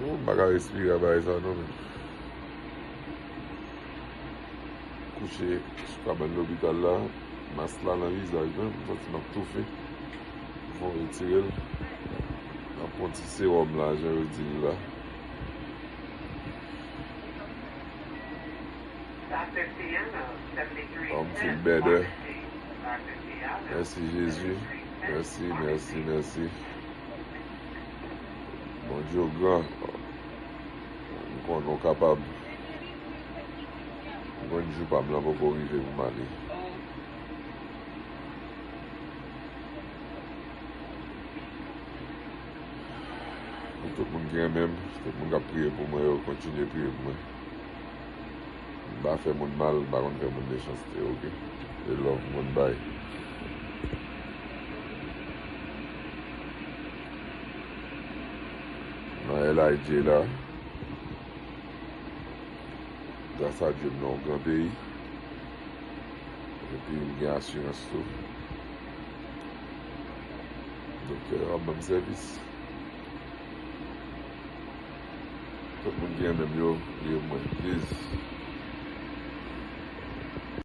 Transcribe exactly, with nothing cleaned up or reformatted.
Oh, m pa ka respire a bagay sa non, men. Kouche sou kabann lopital la, mas la nan vizaj mwen, m santi m ap toufe. Fò m retire l. M ap pran ti sewòm la, jan yo di l la. I'm feel better. Mèsi Jezi. Mèsi, mèsi, mèsi. Bondye w gran. M konnen w kapab. M konn jou pa m lan poko rive pou m ale. Pou tout moun ki renmen m, tout moun k ap priye pou mwen yo, kontinye priye pou mwen. M pa fè moun mal, m pa konn fè moun mechanste, oke? E love moun bay. Nan L I J la, gras a Dye, m nan yon gran peyi. Epi m gen asirans tou. Doktè yo ap ban m sèvis. Tout moun ki renmen m yo, priye pou mwen, please.